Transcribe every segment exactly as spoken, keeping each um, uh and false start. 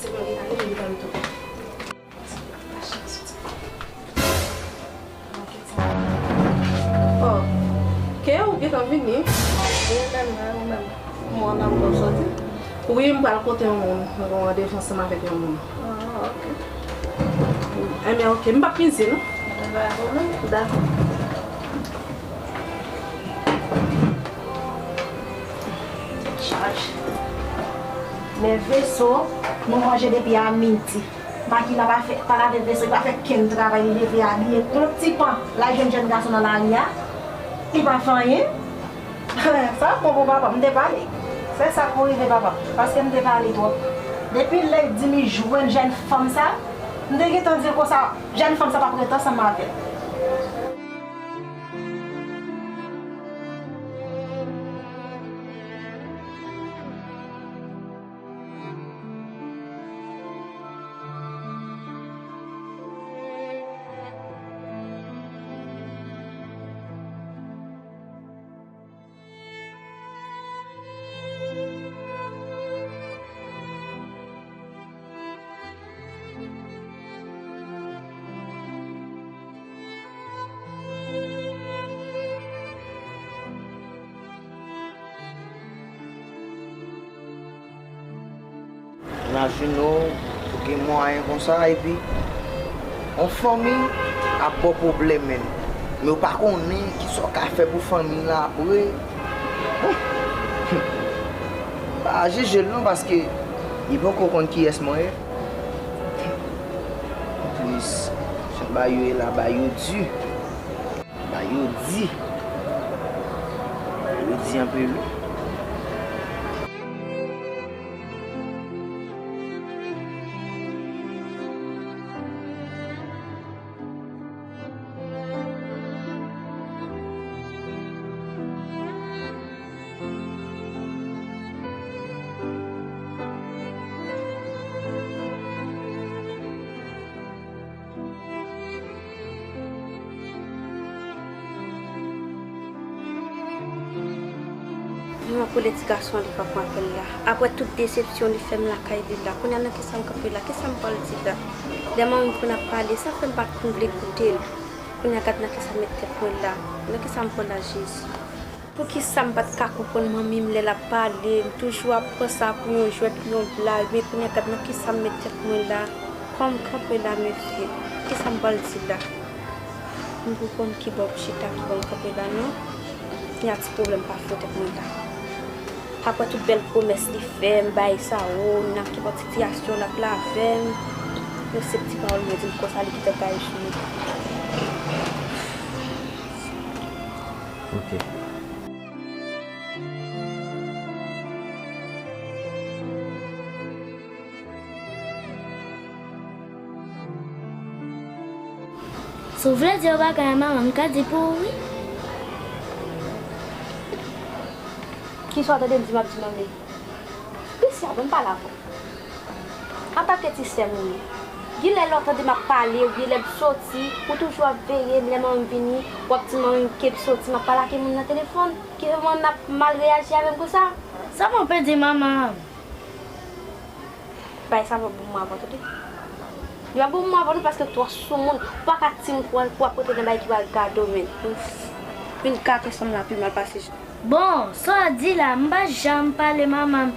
Oh, ke ou gentan vini? Wi, menm, wi, ou menm. Mwen nan m soti. Wi, m pral kote yon moun. Mwen gen yon randevou ansanm avèk yon moun. Ah, ok. Enben, ok. M p ap mize, non. Pa gen pwoblèm. Dakò. Chaj. Men veso, nou manje depi a midi. Makina pa fè, pa lave veso, li pa fè kenn travay, li leve abiye kon ti pan. L al jwenn jèn gason nan lari a, li pa fè anyen. Sa bon pou papa, m te pale. Se sa k pou rive papa, paske m te pale twòp. Depi lè di m li jwenn jèn fanm sa, m te gentan di l konsa, jèn fanm sa p ap ret ansanm avè l. Imajine w, ou gen mwayen konsa, epi yon fanmi ap ba w pwoblèm, menn. Men w pa konnen kisa w ka fè pou fanmi la apre. Bon. Pa jije l non, paske li poko konn kiyès mwen ye. Anplis, jan bagay yo ye la, bagay yo di. Bagay yo di. Bagay yo di anpil wi. Mwen ap rele ti gason an, li pa pran apèl la. Apre tout desepsyon li fè m lakay li la, kounye a nan kisa m kanpe la, kisa m pral di la? Lè manmi m konn ap pale, sa fè m pa t konn vle koute l. Kounye a gad nan kisa m met tèt mwen la, nan kisa m pran la Jezi. Poukisa m pa t ka konprann manmi m lè l ap pale? M toujou ap pran sa pou yon jwèt, pou yon blag, men kounye a gad nan kisa m met tèt mwen la. Kòman m kanpe la, mesye? Kisa m pral di la? M poko konn ki bò m chita, ki bò m kanpe la, non. Gen ti pwoblèm pa fè tèt mwen la. Apre tout bèl pwomès li fè m, bay sa o, nan kenpòt sitiyasyon l ap la avè m, yon senp ti pawòl mwen di l konsa, li gentan gaye sou mwen. Ok. Si w vle di yon bagay a manman m, m ka di pou ou wi. Kisa w tande m di m ap di manmi? Prisca, ban m pale avè w. Antanke ti sè m ou ye, gen lè lè w tande m ap pale, oubyen lè m soti, ou toujou ap veye m, lè manmi m vini, w ap di manmi m ke m soti, m ap pale ak yon moun nan telefòn, ki fè manmi m ap mal reyaji avè m konsa. Sa m ap di manman an? Bay sa p ap bon pou mwen avè w, tande. Li p ap bon pou mwen avè w non, paske w twò soumoun. Ou pa ka di m pou, pou w ap rete nan bagay ki pral gade w, men. Ouf. Vin gate fanm la pi mal pase. Bon, sa w di la, m pa janm pale manman m,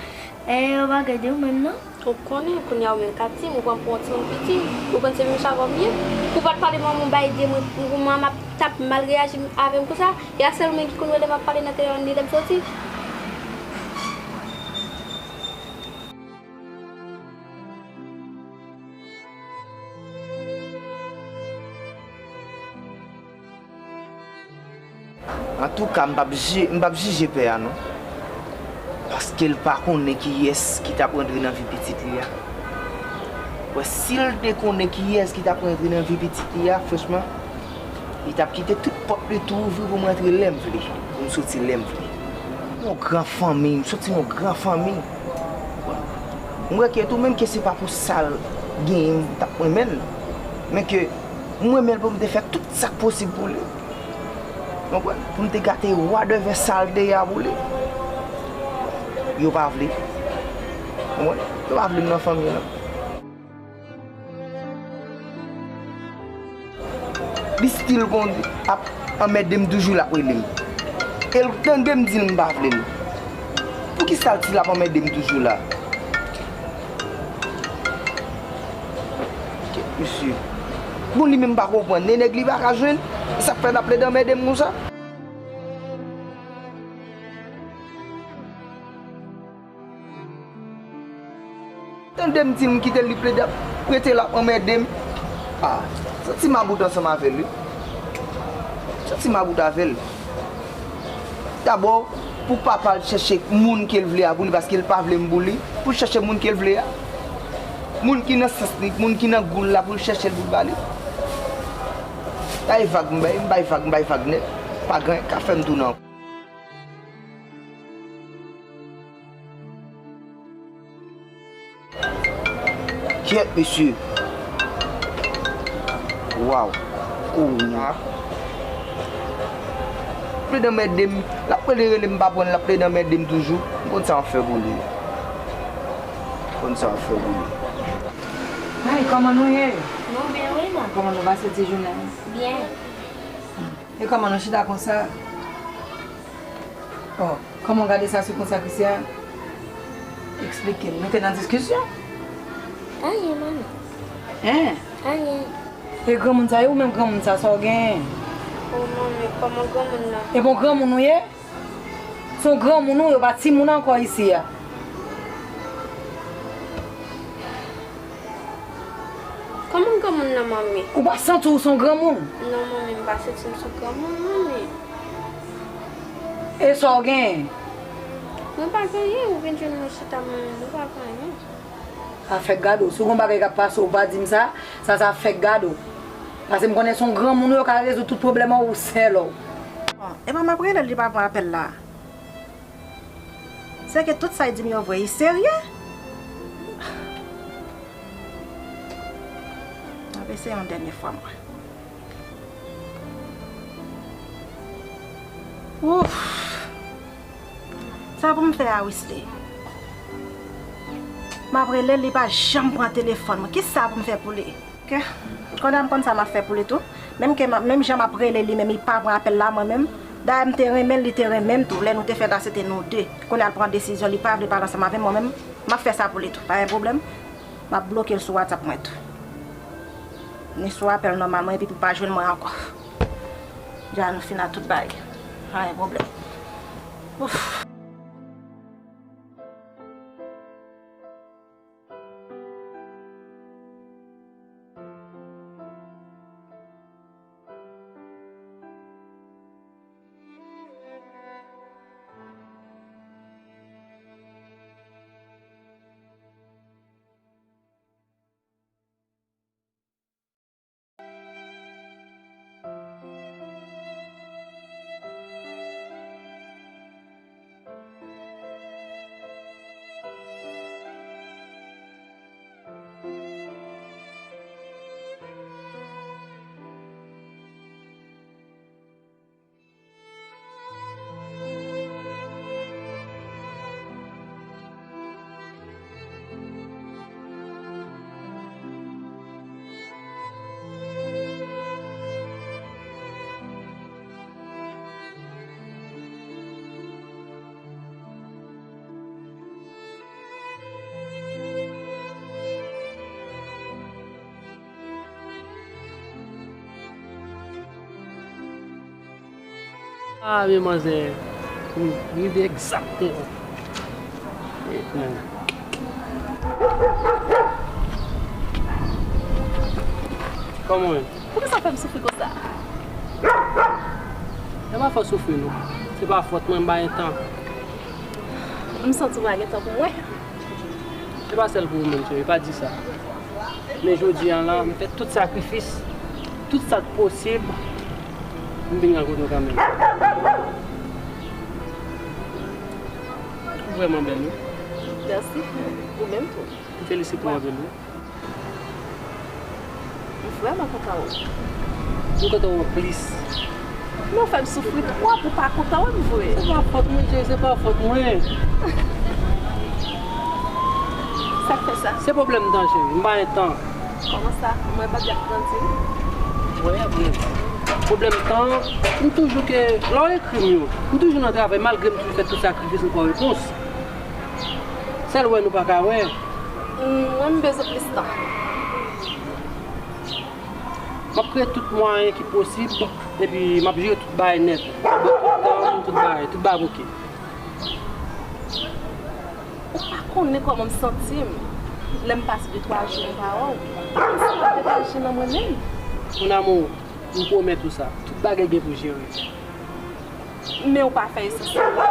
eh, yon bagay de ou menm non. Ou konnen, kounye a ou menm k ap di m, ou pran m pou yon timoun piti. Ou konn se menm sa w ye. Ou pa t pale manman m bay de mwen, pou manman m ap t ap mal reyaji avè m konsa. E a sèl ou menm ki konn wè lè m ap pale nan telefòn ni lè m soti. Antouka, m p ap ji-, m p ap jije pè a non. Paske l pa konnen kiyès ki t ap rantre nan vi pitit li a. Wè, si l te konnen kiyès ki t ap rantre nan vi pitit li a, franchman, li t ap kite tout pòt li tou ouvri pou m rantre lè m vle, pou m soti lè m vle. Yon gran fanmi, m soti yon gran fanmi. M wè ke tou menm ke se pa pou sa l genyen m t ap renmen l, men ke m renmen l pou m te fè tout sa k posib pou li. Konprann? Pou m te gate wa devè sa l te ye a pou li. Yo pa vle. Konprann? Yo pa vle m nan fanmi an non. Li still kon ap anmède m toujou, l ap rele m. E l tande m di l m pa vle l. Poukisa l still ap anmède m toujou la? Kèt mesye. Bon, li menm pa konprann. Ni nèg li pa ka jwenn. E sa k fè l ap plede anmède m konsa? Tande m di l m kite l, li plede ap rete l ap anmède m. Ah, santi m about ansanm avè l, wi. Santi m about avè l. Dabò, pou papa l chèche moun ke l vle a pou li, paske l pa vle m pou li, pou l chèche moun ke l vle a. Moun ki nan sans li, moun ki nan gou l la, pou l chèche l pou l ba li. Bay vag, m bay, m bay vag, m bay vag nèt. Pa gen anyen k ka fè m tounen ankò. Kyèt, mesye. Waw. Kounye a. Plede anmède m. L ap plede rele m pa pran l, l ap plede anmède m toujou. M konn sa m ap fè pou li. M konn sa m ap fè pou li. Ay, kòman nou ye? Nou byen, wi, manmi. Kòman nou pase ti jounen an? Byen. E kòman nou chita konsa? Oh, kòman w gade sa sou konsa, Christian? Eksplike m. Nou te nan diskisyon? Anyen, manmi. Hein? Anyen. E granmoun sa, e ou menm granmoun sa, sa w genyen? O, manmi, kòman granmoun nan? E bon granmoun ou ye? Se yon granmoun ou ye, ou pa timoun ankò isi a. Kòman granmoun nan, manmi? Ou pa santi w se yon granmoun? Non, manmi, m pa santi m se yon granmoun, manmi. E sa w genyen? Mwen pa gen anyen, ou vin jwenn mwen chita, manmi, mwen pa gen anyen. Sa fèk gade w. Si w gen yon bagay k ap pase w, ou pa di m sa, sa, sa fèk gade w. Paske m konnen se yon granmoun ou ye, ou ka rezoud tout pwoblèm an ou sèl ou. Bon, e manman m ap rele l, li pa pran apèl la. Se ke tout sa y di m yo vre, y serye? M ap eseye yon dènye fwa, mwen. Ouf! Sa pou m fè a, Wesley? M ap rele l, li pa janm pran telefòn mwen. Kisa pou m fè pou li? Ke, kounye a m konn sa m ap fè pou li tou. Menm ke m ap, menm jan m ap rele li, menm li pa pran apèl la, mwen menm. Dayè, m te renmen l, li te renmen m tou. Lè nou te fèt la, se te nou de. Kounye a, l pran desizyon, li pa vle pale ansanm avè m, mwen menm, m ap fè sa pou li tou. Pa gen pwoblèm. M ap bloke l sou WhatsApp mwen tou. Ni sou apèl nòmalman, epi pou l pa jwenn mwen ankò. Deja nou fin ak tout bagay. Pa gen pwoblèm. Ouf. Ah, men manzè, ou rive egzakteman. E, men. Kòman w ye? Poukisa w fè m soufri konsa? E pa fè w soufri, non. Se pa fòt mwen, m pa gen tan. M santi w pa gen tan pou mwen. Se pa sèl pou ou menm, cheri, pa di sa. Men jodi a la, m fè tout sakrifis, tout sa k posib, m vin rankontre w kanmenm. Ou vrèman bèl, wi. Mèsi. Ou menm tou. M felisite w anpil, wi. M vrèman kontan wè w. M kontan wè w plis. Men w fè m soufri twòp, ou pa kontan wè m vre. Se pa fòt mwen, cheri, se pa fòt mwen. Sa k fè sa? Se pwoblèm tan, cheri, m pa gen tan. Kòman sa? Mwen pa di ap grandi. Wi, ap grandi. Pwoblèm tan, m toujou ke, lè w ekri m yo, m toujou nan travay, malgre m toujou fè tout sakrifis, m pa w repons. Sèl wè nou pa ka wè. Mm, mwen, m bezwen plis tan. M ap kreye tout mwayen ki posib, epi m ap jere tout bagay nèt. M ap ba w tout tan, tout bagay, tout bagay oke. Ou pa konnen kòman m santi m lè m pase de twa jou m pa wè w. M pa konn si w ap detache nan mwen menm. Mon amour, m pwomèt ou sa. Tout bagay gen pou jere. Men ou pa fè esansyèl la.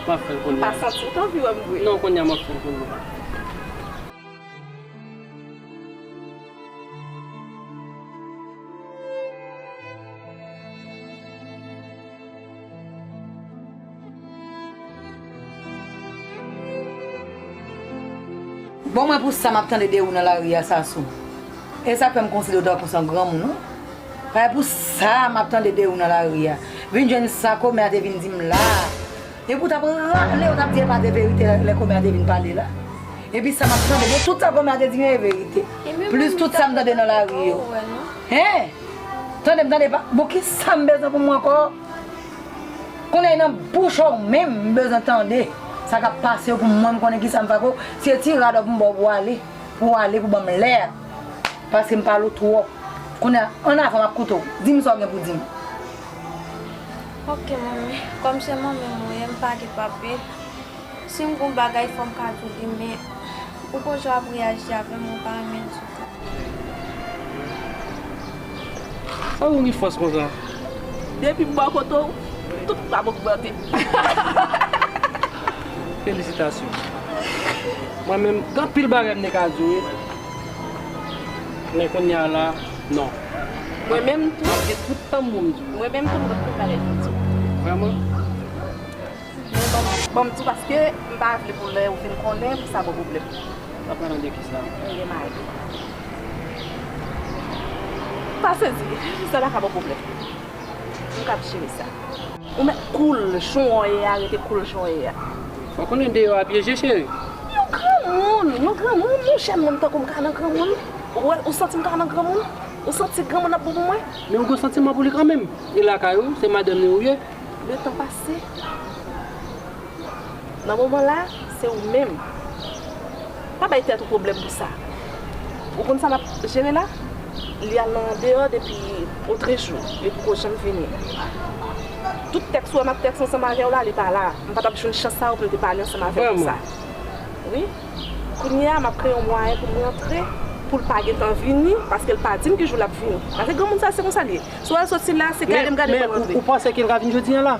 M ap fè l kounye a. M pa santi w t anvi wè m vre. Non, kounye a m ap fè l kounye a. Bon, mwen pou sa m ap tande de ou nan lari a, Sasou. E sa k fè m konsidere w tankou se yon granmoun, wi. Paske pou sa m ap tande de ou nan lari a. Vin jwenn sa kòmè a te vin di m la. Epi w t ap rale, w t ap di e pa de verite lè kòmè a te vin pale la. Epi sa m ap tande de tout sa kòmè a te di m yo e verite. Plis tout sa m tande nan lari yo. Hen! Tande m, tande pa. Bon, ki sa m bezwen pou mwen ankò? Kounye a nan bouch ou menm m bezwen tande sa k ap pase yo pou mwen m konnen ki sa m fè ak ou. Se ti radòt m ba w pou w ale, pou w ale, pou ban m lè a. Paske m pale w twòp. Kounye a, ann avan m ap koute w. Di m sa w gen pou di m. Ok, manmi. Kòm se manmi m ou ye, m pa gen papye. Si m gon bagay, fò m ka di w li, men ou gon jan w ap reyaji avè m, mwen pa renmen ditou. Sa ou gen fòs konsa? Depi m bò kote w, tout m ap ogmante. Felisitasyon. Mwen menm, gen anpil bagay m te ka di w, wi. Men kounye a la, non. Mwen menm tou. M ap gen tout tan m pou m di w. Mwen menm tou, m gen anpil bagay pou m di w. Vrèman? Men ban m, ban m di w paske m pa vle pou lè ou vin konnen, pou sa ba w pwoblèm. W ap pale de kisa? M gen mari. Pa sezi, sa pa ka ba w pwoblèm. M kab jere sa. Ou mèt cool, jan w ye a, rete cool jan w ye a. Fò w konnen deyò a pyeje, cheri. Yon granmoun, yon granmoun, yon jèn moun tankou m ka nan granmoun. Ou wè, ou santi m ka nan granmoun? Ou santi granmoun ap bon pou mwen? Men ou gon santiman pou li kanmenm. Li lakay ou, se madanm li ou ye. Letan pase. Nan moman la, se ou menm. Pa bay tèt ou pwoblèm pou sa. Ou konn sa m ap jere la? Li al nan andeyò depi otrejou, li poko janm vini. Tout tèks ou wè m ap tèks ansanm avè w la, li pa la. M pa t ap jwenn chans sa yo pou m te pale ansanm avè w konsa. Wi. Kounye a, m ap kreye yon mwayen pou m rantre, pou l pa gentan vini, paske l pa di m ki jou l ap vini. Paske granmoun sa, se konsa l ye. Si w wè l soti la, se gade m gade pou l rantre. Men, men ou, ou panse ke l ka vin jodi a la?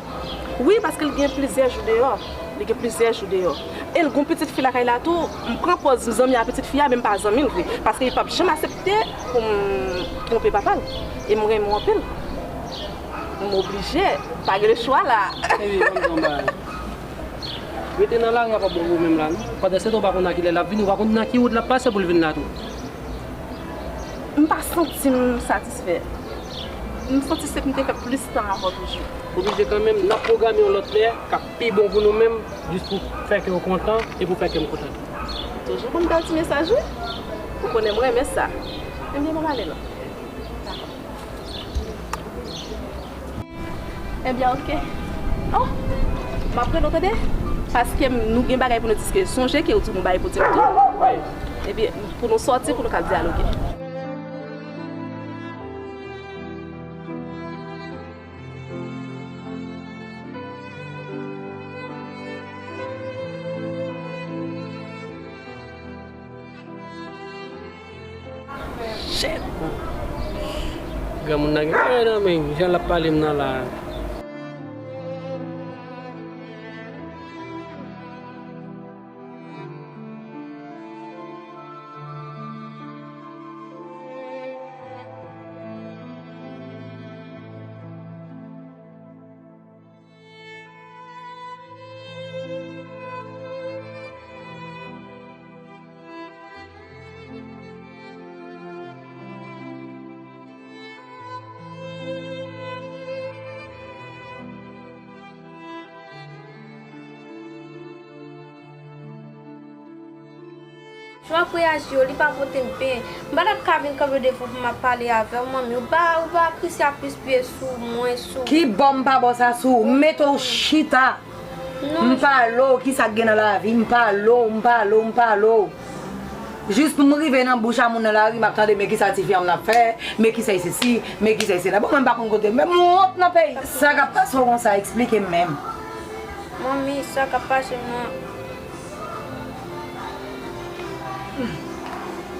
Wi, paske l gen plizyè jou deyò. Li gen plizyè jou deyò. E l gon pitit fi lakay la tou. M pran pòz m zanmi a pitit fi a, men m pa zanmi l vre. Paske li p ap janm aksepte pou m twonpe papa l. E m renmen w anpil. M oblije. Pa gen lechwa la. Cheri, ban m di w yon bagay. Rete nan lari a p ap bon pou ou menm la, non. Pandan se tan ou pa konn nan kilè l ap vini, ou pa konn nan ki wout l ap pase pou l vin la tou. M pa santi m satisfè. M santi se pou m te fè plis tan avè w toujou. Oblije kanmenm, n ap pwograme yon lòt lè k ap pi bon pou nou menm, jis pou fè kè w kontan e pou fè kè m kontan tou. Toujou ban m bèl ti mesaj, wi. Ou konnen m renmen sa. Ebyen, ban m ale non. Dakò. Ebyen, oke. Oh! M ap rele w, tande? Paske m, nou gen bagay pou nou diskite. Sonje ke ou di m ou bay pou di m tou. Wi. Ebyen, pou nou sòti, pou nou ka dyaloge. Shit! Granmoun nan gen bagay nan men l, jan l ap pale m nan la. Jan w ap reyaji yo, li pa pote m pen. M pa t ap ka vin kanpe devan w pou m ap pale avè w, manmi. Ou pa, ou pa Krisya plis pye sou mwen, sou. Ki bò m pa bò sa sou ou? M mete w chita. Non. M pale w, ki sa k gen nan lavi? M pale w, m pale w, m pale w. Jis pou m rive nan bouch a moun nan lari, m ap tande, men ki sa tifi an ap fè, men ki sa e sesi, men ki sa e sela. Bon, mwen m pa konn kote, men m wont nan peyi. Sa k ap pase w konsa, eksplike m menm. Manmi, sa k ap pase m nan.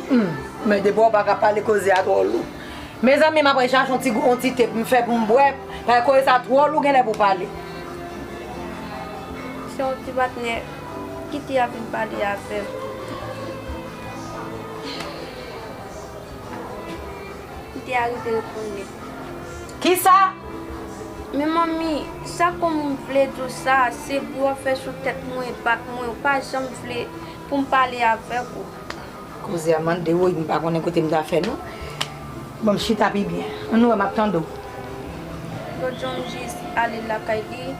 Hmm, men depi w pa ka pale, koze a twò lou. Mezanmi, m ap al chache yon ti gou, yon ti te pou m fè pou m bwè, paske koze sa twò lou, genlè pou pale. Se yon ti patnè ki te ap vin pale avè m. Li te arive reponn li. Kisa? Men manmi, sa kòman m vle di w sa, se bri w ap fè sou tèt mwen, bat mwen, ou pa janm vle pou m pale avèk ou. Koze a mande, woy, m pa konnen kote m ta fè non. Bon, m chita pi byen. Ann wè, m ap tande w. Lòt jou m jis ale lakay li.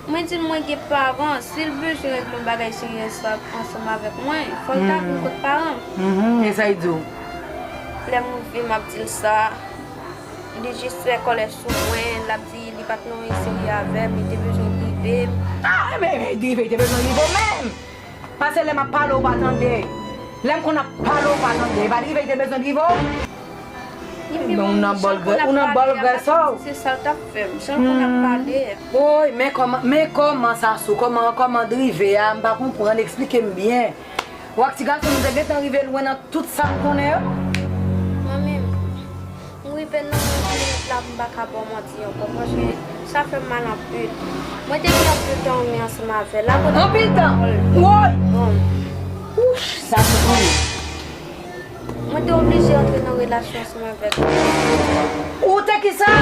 Mwen di l mwen gen paran, si l bezwen regle yon bagay serye sa ansanm avèk mwen, fò l ta vin kot paran m. Mhm, e sa l di w? Lè m rive, m ap di l sa, li jis fè kòlè sou mwen, l ap di li pa t nan anyen serye avè m, li te bezwen drive m. Ah, men, men, drive, li te bezwen drive w menm! Paske lè m ap pale, ou pa tande. Lè m konn ap pale, ou pa tande. E pa drive, li te bezwen drive w? Men ou nan bòl grè, ou nan bòl grè sa w. Se sa l t ap fè m, jan l konn ap pale. Woy, men kòman, men kòman sa sou, kòman, kòman drive a, m pa konprann, eksplike m byen. W ak ti gason m te gentan rive lwen nan tout sa m konnen yo. Mwen menm, m rive nan yon limit la pou m pa ka ba w manti ankò, paske sa fè m mal anpil. Mwen te gen anpil tan ansanm avè l. Apre anpil tan? Woy! Bon. Wouch, sa sou konnen. Mwen te oblije antre nan relasyon ansanm avèk li. Ou te ki sa?